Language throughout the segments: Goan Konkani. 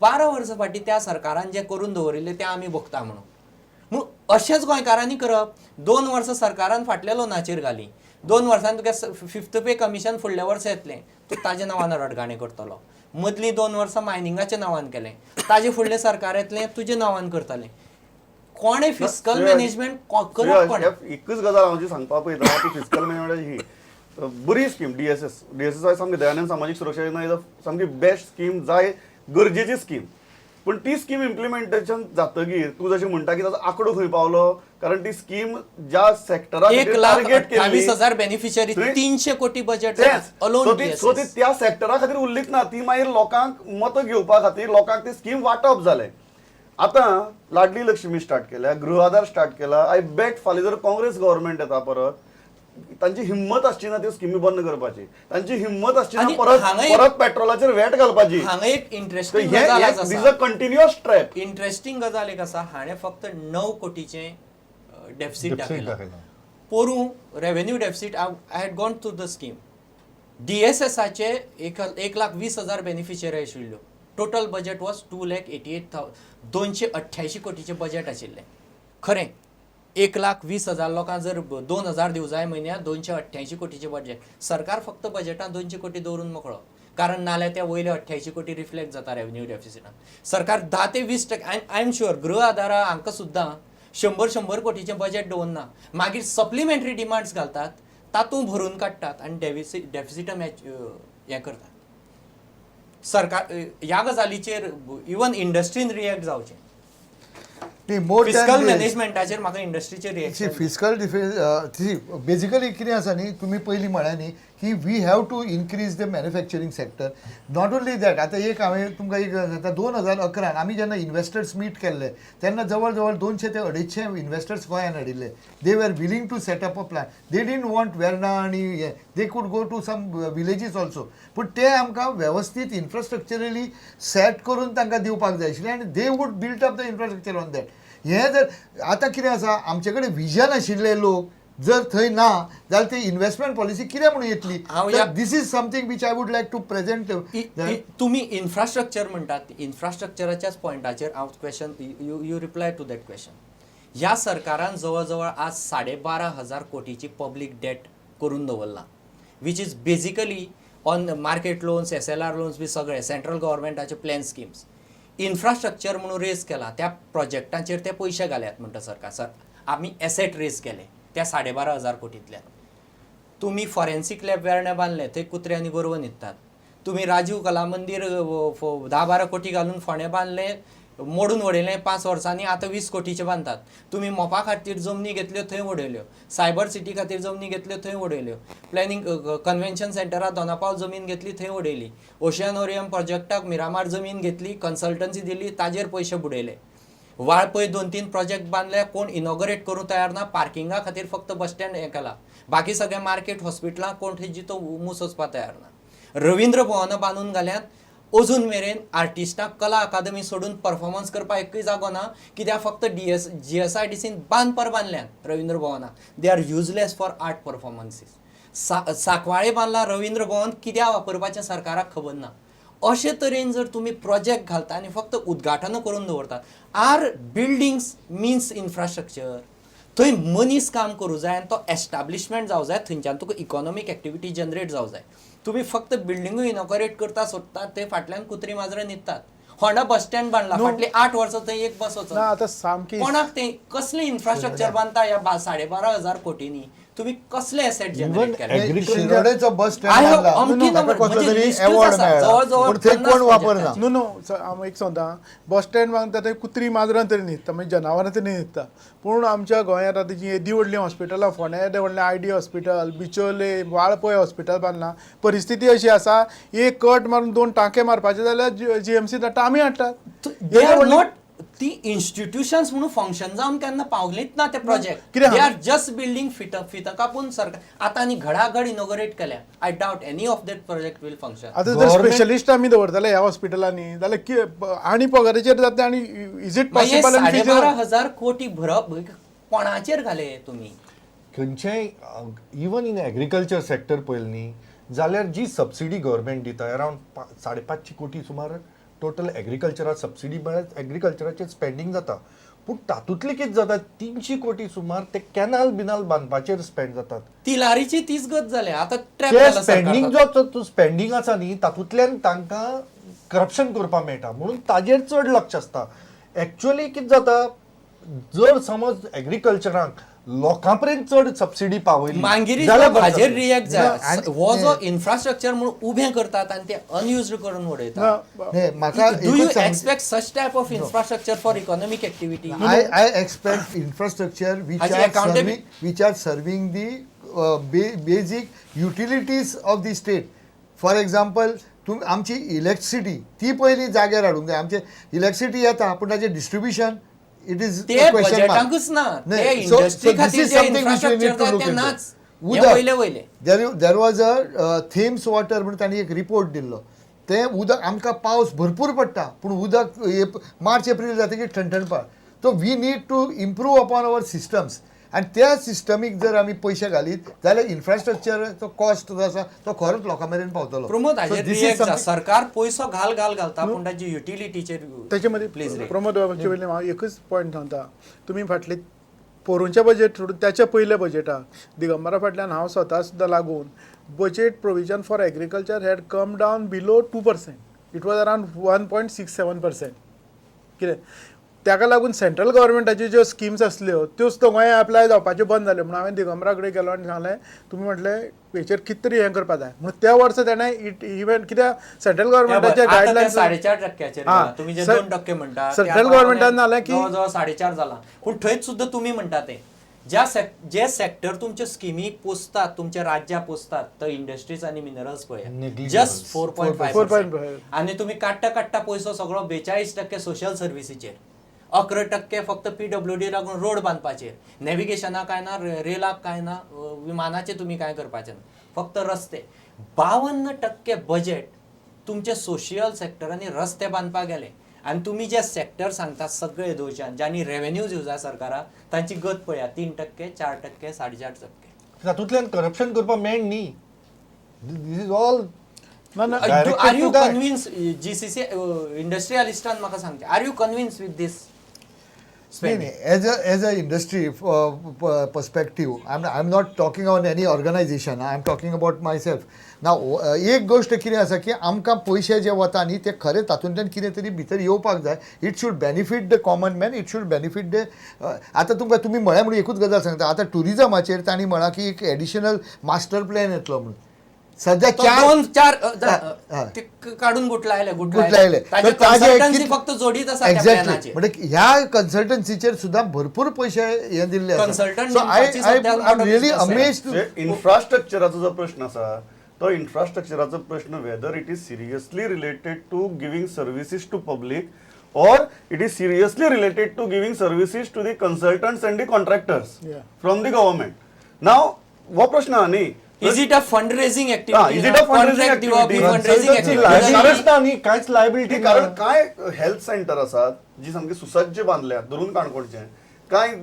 12 वर्सां फाटीं त्या सरकारान जें करून दवरिल्लें तें आमी भोगता म्हणून. म्हूण अशेंच गोंयकारांनी करप? 2 वर्सां सरकारान फाटल्या लोनाचेर घाली. 2 वर्सांनी तुका फिफ्थ पे कमिशन फुडल्या वर्सा येतलें, तूं ताज्या नांवान रडगाणें करतलो. मदलीं 2 वर्सां मायनिंगाच्या नांवान केलें, ताजे फुडलें सरकार येतलें, तुज्या नांवान करतलें. कोणें फिस्कल मॅनेजमेंट करप कोणें? एकच गजाल हांव जी सांगपाक पळयता ती फिस्कल मॅनेजमेंट. ही बरी स्कीम डीएसएस, डीएसएस सामकी, दयानंद सामाजीक सुरक्षा योजना is सामकी बेस्ट स्कीम, जाय गरजेची स्कीम. पूण ती स्कीम इम्प्लिमेंटेशन जातगीर तूं जशें म्हणटा की ताचो आंकडो खंय पावलो? कारण ती स्कीम ज्या सेक्टरा एक लाख टार्गेट केल्ली 28 हजार बेनिफिशरी, 300 कोटी बजेट. तेच. अलोन. सो ती त्या सेक्टरा खातीर उरलीच ना. ती मागीर लोकांक मतां घेवपा खातीर लोकांक ती स्कीम वांटप जालें. आतां लाडली लक्ष्मी स्टार्ट केल्या, गृह आधार स्टार्ट केला. I बेट फाल्यां जर काँग्रेस गव्हर्मेंट येता परत, तांची हिंमत आसची ना त्यो स्किमी बंद करपाची. तांची हिंमत आसची ना आनी परत हांगा एक- परत पेट्रोलाचेर व्हॅट घालपाची. हांगा एक तर इंटरेस्टिंग हे गजाल this आसा. A continuous trap. Interesting गजाल एक आसा, हाणें फक्त 9 कोटीचें डेफिसीट Deficit दाखयलां. दाखयलां. पोरूं revenue deficit, I had gone through the scheme, डीएसएसाचे 1,20,000 beneficiary आशिल्ल्यो. Total budget was 2,88,000, 288 कोटीचें बजेट आशिल्लें. खरें, 1,20,000 लोकांक जर 2,000 दिवं जाय म्हयन्याक, 288 कोटीचें बजेट. सरकार फक्त बजेटान 200 कोटी दवरून मोकळो, कारण नाल्यार त्या वयले 88 कोटी रिफ्लेक्ट जाता रेव्हन्यू डेफिसिटान. सरकार 10 ते 20%. I am sure गृह आधारा हांकां सुद्दां 100 100 कोटीचें बजेट दवरना. मागीर सप्लिमेंटरी डिमांड्स घालतात, तातूंत भरून काडटात आनी डेफिसिटा मॅच हें करतात. सरकार ह्या गजालीचेर इवन इंडस्ट्रीन रिएक्ट जावचें. मोर फिस्कल मॅनेजमेंटाचेर म्हाका इंडस्ट्रीचेर reaction. Fiscal defence, see, basically कितें आसा न्ही, तुमी पयलीं म्हळ्यां न्ही की we have to increase the manufacturing sector. Not only that, आतां एक हांवें तुमकां एक आतां 2011न आमी जेन्ना इन्वेस्टर्स मीट केल्ले तेन्ना जवळ जवळ 200 ते 250 इन्वेस्टर्स गोंयान हाडिल्ले. They were willing to set up a plant. They didn't want Verna आनी हें, they could go to some villages also. पूण ते आमकां वेवस्थीत इन्फ्रास्ट्रक्चरली सेट करून तांकां दिवपाक जाय आशिल्लें आनी they would build up the infrastructure on that. हें जर आतां कितें आसा, आमचे कडेन विजन आशिल्ले लोक जर थंय ना जाल्यार ती इन्वेस्टमेंट पॉलिसी कितें म्हणून येतली? हांव ह्या- This is something which I would like to present. तुमी इन्फ्रास्ट्रक्चर म्हणटात, इन्फ्रास्ट्रक्चराच्याच पॉयंटाचेर हांव question, you reply to that question. ह्या सरकारान जवळ जवळ आज 12,500 कोटीची पब्लीक डेट करून दवरला, which is basically on market loans, SLR loans बी सगळे सेंट्रल गव्हर्मेंटाचे प्लॅन स्किम्स. इन्फ्रास्ट्रक्चर म्हणून रेज केला, त्या प्रोजेक्टांचेर ते पयशे घाल्यात म्हणटा सरकार. सर, आमी एसेट रेज केले त्या 12,500 कोटींतल्यान. तुमी फॉरेन्सीक लॅब वेर्ण्या बांदले, थंय कुत्रे आनी गोरवां न्हिदतात. तुमी राजीव कला मंदीर 10-12 कोटी घालून फोंडें बांदलें, मोडून उडयलें 5 वर्सांनी, आतां 20 कोटीचें बांदतात. तुमी मोपा खातीर जमनी घेतल्यो, थंय उडयल्यो. सायबर सिटी खातीर जमनी घेतल्यो, थंय उडयल्यो. प्लॅनिंग कन्व्हेन्शन सेंटराक दोनापावल जमीन घेतली, थंय उडयली. ओशियनोरियम प्रोजेक्टाक मिरामार जमीन घेतली, कन्सल्टन्सी दिली, ताजेर पयशे बुडयले. वाळपय दोन तीन प्रोजेक्ट बांदले, कोण इनॉगरेट करूंक तयार ना. पार्किंगा खातीर फक्त बस स्टँड हें केला, बाकी सगळे मार्केट, हॉस्पिटलां कोण थंय जितो मूस वचपाक तयार ना. रवींद्र भवनां बांदून घाल्यात, अजून मेरेन आर्टिस्टांक कला अकादमी सोडून परफॉर्मन्स करपाक एकूय जागो ना. कित्याक? फक्त डी एस जीएसआयडीसीन बांदपर बांदल्यात Ravindra भवनां, they are useless for art performances. Sancoale बांदला Ravindra भवन, कित्याक वापरपाचें सरकाराक खबर ना. अशे तरेन जर तुमी प्रोजेक्ट घालता आनी फक्त उद्घाटनां करून दवरतात, आर बिल्डिंग्स मिन्स इन्फ्रास्ट्रक्चर? थंय मनीस काम करूं जाय आनी तो एस्टाब्लिशमेंट जावं जाय, थंयच्यान तुका इकॉनॉमीक एक्टिविटी जनरेट जावं जाय. तुमी फक्त बिल्डिंगूय इनॉगरेट करता सोदतात, ते फाटल्यान कुत्री माजरां न्हिदतात. होंडा बस स्टँड बांदला, फाटली 8 वर्सां थंय एक बस ना. वचना. आतां सामकी कोणाक ते कसलें इन्फ्रास्ट्रक्चर बांदता? ह्या 12,500 कोटींनी तुमी कसले एसेट जनरेट केले? शिरोडेचो bus I stand have बांदला, अमकी ताका number, कसलो म्हणजे तरी लिस्टूच एवॉर्ड आसा, मेळ्ळा, जवळजवळ पूण थंय 50 कोण वापरना. न्हू न्हू, हांव एक सांगता, बस स्टँड बांदता थंय कुत्री माजरां तरी न्हिदता, म्हणजे जनावरां तरी न्हिदता. पूण आमच्या गोंयांत आतां जीं येदी व्हडलीं हॉस्पिटलां, फोंड्या येदें व्हडलें I D hospital, Bicholim, Valpoi hospital बांदलां, परिस्थिती अशी आसा, एक कट मारून दोन टांके मारपाचे जाल्यार जीएमसी धाडटा, आमी हाडटात. They are not ती इन्स्टिट्यूशन्स म्हणून फंक्शन जावन केन्ना पावलीच ना ते प्रोजेक्ट. कित्याक? They are just building fit fit कापून सरकार आतां आनी घडाघड इनॉगरेट केल्या. I doubt any of that project will function. आतां जर स्पेशलिस्ट आमी दवरतले ह्या हॉस्पिटलांनी जाल्यार आनी पगाराचेर जातलें आनी is it possible आनी 12,500 कोटी भरप कोणाचेर घाले तुमी? खंयचेय, इवन इन एग्रीकल्चर सेक्टर पळयलें न्ही जाल्यार जी सबसिडी गव्हर्मेंट दिता, अरावंड 550 कोटी सुमार टोटल एग्रीकल्चराक सबसिडी म्हळ्यार एग्रीकल्चराचेर स्पेंडींग जाता, पूण तातूंतले कितें जाता, 300 कोटी सुमार ते कॅनाल बिनाल बांदपाचेर स्पेंड जातात. तिलारीची तीच गत जाल्या आतां, ट्रॅप ते जाला स्पेंडींग सरकार. जो स्पेंडींग आसा न्ही, तातूंतल्यान तांकां करप्शन करपाक मेळटा, म्हणून ताजेर चड लक्ष आसता. एक्चुअली कितें जाता, जर समज एग्रीकल्चराक लोकां पर्यंत चड सबसिडी पावयली मागीर जाल्यार बरें हाजेर जातलें. रिएक्ट जाय. आनी- हो जो इन्फ्रास्ट्रक्चर म्हणून उबें करतात आनी ते अनयुज्ड करून उडयतात. ना. नाही, म्हाका do you एकूच सांग- Expect such type of infrastructure for economic activity? I expect infrastructure which हाची are accountability- serving, which are serving the basic utilities of the state. For example, तुम आमची इलेक्ट्रिसिटी ती पयली जाग्यार हाडूंक जाय. आमचे इलेक्ट्रिसिटी येता पूण ताचें डिस्ट्रिब्युशन it is ते बजेटाकूच ना, ते इंडस्ट्री खातीर जे इन्फ्रास्ट्रक्चर जाय ते नाच. हे वयले वयले there was a Thames Water म्हणून तांणी एक रिपोर्ट दिल्लो. तें उदक आमकां पावस भरपूर पडटा पूण उदक मार्च एप्रील जातकीर ठणठणपाक. So we need to improve upon our systems आनी त्या सिस्टमीक जर आमी पयशे घालीत जाल्यार इन्फ्रास्ट्रक्चराचो कॉस्ट जो आसा तो खरोच लोकां मेरेन पावतलो. प्रमोद, So हाजेर this is react जा. something- सरकार पयसो घाल घाल घालता पूण ताची युटिलिटीचेर त्याचे मध्ये प्लीज प्रमोद बाबाचे वयल्यान हांव एकूच पॉयंट सांगता. तुमी फाटले पोरूंचे बजेट सोडून त्याच्या पयल्या बजेटाक दिगंबरा फाटल्यान हांव स्वता सुद्दां लागून budget provision for agriculture had come down below 2%. It was around 1.67%. कितें ताका लागून सेंट्रल गव्हर्मेंटाच्यो ज्यो स्किम्स आसल्यो त्यो सुद्दां गोंयांत एप्लाय जावपाच्यो बंद जाल्यो. म्हणून हांवें दिगंबरा कडेन गेलो आनी सांगलें, तुमी म्हटलें हेचेर कितें तरी हें करपाक जाय म्हणून. त्या वर्सा तेणें it even कित्याक सेंट्रल गव्हर्मेंटाचे गायडलायन्स 4.5 टक्क्याचेर गेला. तुम्ही जे 2% म्हणटा ते सेंट्रल आता गव्हर्मेंटान जालें की जवळ जवळ 4.5 जाला. पूण थंयच सुद्दां तुमी म्हणटा ते जे सेक्टर तुमच्यो स्किमी पोसतात, तुमच्या राज्यां पोसतात, तो इंडस्ट्रीज आनी मिनरल्स पळया, Negligible. Just 4.5. 4.5. आनी तुमी काडटा काडटा पयसो सगळो 42% सोशल सर्विसीचेर, 11% फक्त पीडब्ल्यूडी लागून रोड बांदपाचेर, नॅविगेशनाक काय ना, रेलाक काय ना, विमानाचे तुमी काय करपाचें ना, फक्त रस्ते. 52% बजेट तुमचे सोशियल सेक्टर आनी रस्ते बांदपाक गेले. आनी तुमी जे सेक्टर सांगता सगळे दोशान ज्यांनी रेव्हेन्यूज येवजा सरकाराक, तांची गत पळया, 3%, 4%, 4.5%. तातूंतल्यान करप्शन करपाक मेळ न्ही. This is all ना ना. Directed are you to that. Convince GCC इंडस्ट्रियलिस्टान म्हाका सांगचे, are you convince with this? नाही नाही, as a industry perspective, I am not talking on any organization, I am talking about myself ना. एक गोश्ट कितें आसा की आमकां पयशे जे वता न्ही ते खरें तातूंतल्यान कितें तरी भितर येवपाक जाय. It should benefit the common man, it should benefit the आतां तुमकां तुमी म्हळ्यार म्हणून एकूच गजाल सांगता. आतां टुरिजमाचेर तांणी म्हळां की एक एडिशनल मास्टर प्लॅन येतलो म्हणून. सध्या चार दोन चार हा. ते काडून गुटलायले. गुटलायले. ताजे तर ताजे कन्सल्टन्सी फक्त जोडीत आसा त्या एक्झॅक्टली. प्लॅनाचेर. म्हणजे ह्या कन्सल्टन्सीचेर सुद्धा भरपूर पयशे हे दिल्ले. Consultant so I नेमपाची I सध्या I मोठो रियली business आहे. अमेज. इन्फ्रास्ट्रक्चराचो जो प्रश्न आसा तो इन्फ्रास्ट्रक्चराचो प्रश्न, whether it is seriously related to giving services to public or it is seriously related to giving services to the consultants and the contractors from the government. Now हो प्रश्न आहा न्ही. Is it a fund raising हा, activity? Is it a fundraising दिवप ही activity? Fund raising Consultancy activity. Liability ना न्ही, कांयच लायबिलिटी. ती कारण कांय हेल्थ सेंटर आसात जी सामकी सुसज्ज बांदल्यात धरून काणकोणचे, कांय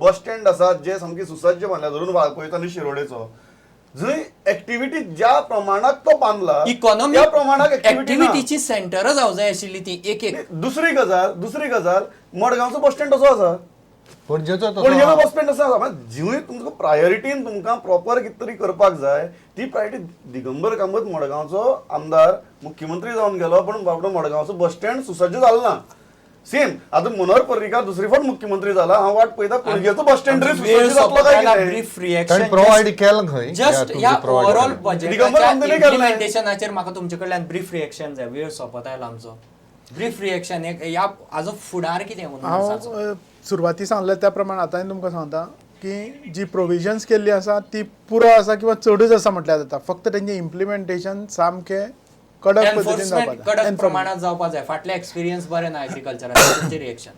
बस स्टँड आसात जे सामकी सुसज्ज बांदल्या धरून वाळपयचो आनी शिरोडेचो, जंय एक्टिविटी ज्या प्रमाणात तो बांदला इकॉनॉमिक त्या प्रमाणात एक्टिविटी ना. ऍक्टिव्हिटीची सेंटरां जावं जाय आशिल्ली ती एक एक. दुसरी गजाल, मडगांवचो बस स्टँड तसो आसा. पणजेचो तसो पणजेचो बस स्टँड आसा. म्हणजे जीव तुमकां प्रायोरिटीन तुमकां प्रॉपर कितें तरी करपाक जाय ती प्रायोरिटी. दिगंबर कामत मडगांवचो आमदार मुख्यमंत्री जावन गेलो, पण बाबडो मडगांवचो बस स्टँड सुसज्ज जालो ना. सेम आतां मनोहर पर्रीकार दुसरी फावट मुख्यमंत्री जाला, हांव वाट पळयता पणजेचो बस स्टँड तरी सुसज्ज जातलो काय कितें. ब्रीफ ताणें रिएक्शन. प्रोवायड केलां खंय? जस्ट ह्या ओवरऑल दिगंबर बजेटाच्या कामतान केलें. इम्प्लिमेंटेशनाचेर म्हाका तुमचे कडल्यान ब्रीफ रिएक्शन जाय. वेळ सोंपत आयला आमचो. ब्रीफ रिएक्शन एक, ह्या हाजो फुडार कितें म्हणून हांव वर्साचो? सुरवाती सांगलें त्या प्रमाणे आतांय तुमकां सांगता की जी प्रोविजन्स केल्ली आसा ती पुरो आसा किंवा चडूच आसा म्हटल्यार जाता. फक्त तेंचें इम्प्लिमेंटेशन सामकें कडक पद्दतीन एन्फोर्समेंट जावपाक जाय. कडक Enforcement. प्रमाणात जावपा जाय. फाटले एक्सपिरियन्स बरें ना एग्रीकल्चराचें. तुमचें रिएक्शन.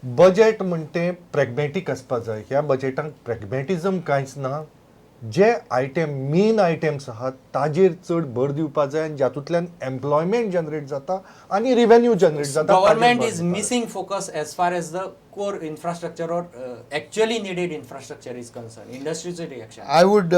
बजेट म्हणटे प्रॅग्मॅटीक आसपा जाय. ह्या बजेटाक प्रॅग्मॅटिझम कांयच ना. जे आयटम मेन आयटम्स आहात ताजेर चड भर दिवपा जाय आनी जातूंतल्यान एम्प्लॉयमेंट जनरेट जाता आनी रिवेन्यू जनरेट जाता ताजेर गव्हर्मेंट भर is दिवपा जाय. Missing focus as far as the core infrastructure or actually needed infrastructure is concerned. इंडस्ट्रीचे reaction. I would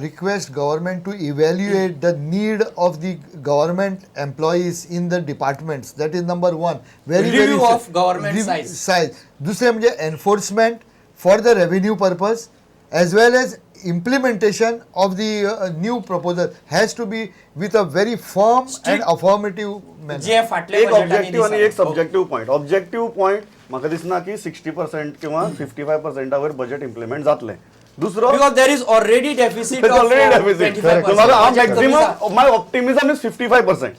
request government to evaluate the need of the government employees in the departments. That is number one. Very Review very of government size. Size. दुसरें म्हणजे enforcement for the revenue purpose as well as implementation of the new proposal has to be with a very firm and affirmative manner. जे फाटल्या एक बजेटांनी ऑब्जेक्टिव्ह आणि एक दिसना. Subjective point. ऑब्जेक्टिव्ह पॉयंट म्हाका दिसना की 60% किंवा 55 पर्सेंटा वयर बजेट इम्प्लिमेंट जातलें. दुसरो, Because there is already deficit There's of already deficit. 25%. म्हाका हांव Budget कमी मॅक्झिमम जा. My optimism is 55%.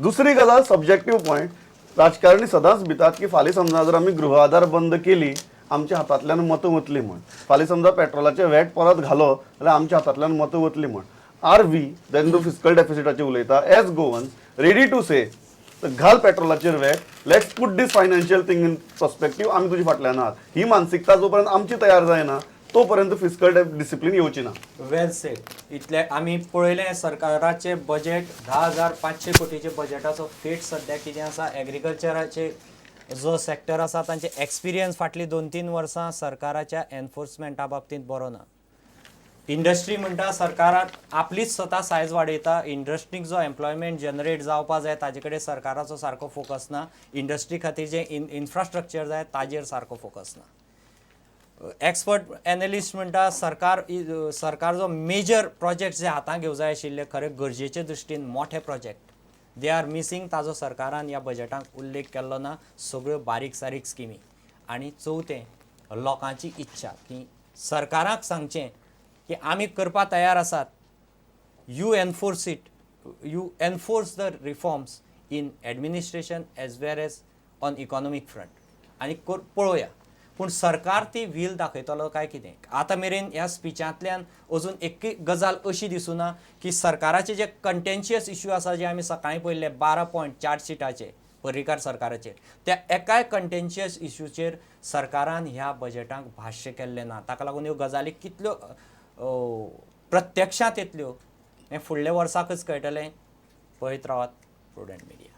दुसरी गजाल, सब्जेक्टिव्ह पॉयंट, राजकारणी सदांच भितात की फाल्यां समजा जर आमी गृह आधार बंद केली, आमच्या हातांतल्यान मतां वतली म्हण. फाल्यां समजा पेट्रोलाचे वॅट परत घालो जाल्यार आमच्या हातांतल्यान मतां वतली म्हण. Are we then तूं फिस्कल डेफिसिटाचेर उलयता, as Goans ready to say घाल पेट्रोलाचेर VAT, let's put this financial thing in perspective, आमी तुजे फाटल्यान आहात? ही मानसिकता जोपर्यंत आमची तयार जायना तोपर्यंत फिस्कल डिसिप्लीन येवची ना. वेल सेड. इतले आमी पळयलें सरकाराचें बजेट 10,500 कोटीचे बजेटाचो फेट सद्या कितें आसा. एग्रीकल्चराचे जो सेक्टर आसा तांचे एक्सपिरियन्स फाटलीं 2-3 वर्सां सरकाराच्या एनफोर्समेंटा बाबतींत बरो ना. इंडस्ट्री म्हणटा सरकाराक आपलीच स्वता सायज वाडयता. इंडस्ट्रीक जो एम्प्लॉयमेंट जनरेट जावपा जाय ताजे कडेन सरकाराचो सारको फोकस ना. इंडस्ट्री खातीर जें इन्फ्रास्ट्रक्चर जाय ताजेर सारको फोकस ना. एक्सपर्ट एनलिस्ट म्हणटा सरकार जो मेजर प्रोजेक्ट जे हातांत घेवंक जाय आशिल्ले, खरे गरजेचे दृश्टीन मोठे प्रोजेक्ट, they are missing. ताजो सरकारान ह्या बजेटाक उल्लेख केल्लो ना. सगळ्यो बारीक सारीक स्किमी. आनी चवथें, लोकांची इच्छा की सरकाराक सांगचें की आमी करपा तयार आसात, you enforce it, you enforce the reforms in administration as well as on economic front. आनी पळोवया पूण सरकार ती व्हील दाखयतलो काय कितें. आतां मेरेन ह्या स्पिचांतल्यान अजून एकूय गजाल अशी दिसुना की सरकाराचे जे कंटेन्शियस इश्यू आसा, जे आमी सकाळीं पळयल्ले 12 पॉयंट चार्जशिटाचे पर्रीकार सरकाराचेर, त्या एकाय कंटेन्शियस इश्यूचेर सरकारान ह्या बजेटाक भाश्य केल्लें ना. ताका लागून ह्यो गजाली कितल्यो प्रत्यक्षांत येतल्यो हें फुडल्या वर्साकच कळटलें. पळयत रावात प्रुडंट मिडिया.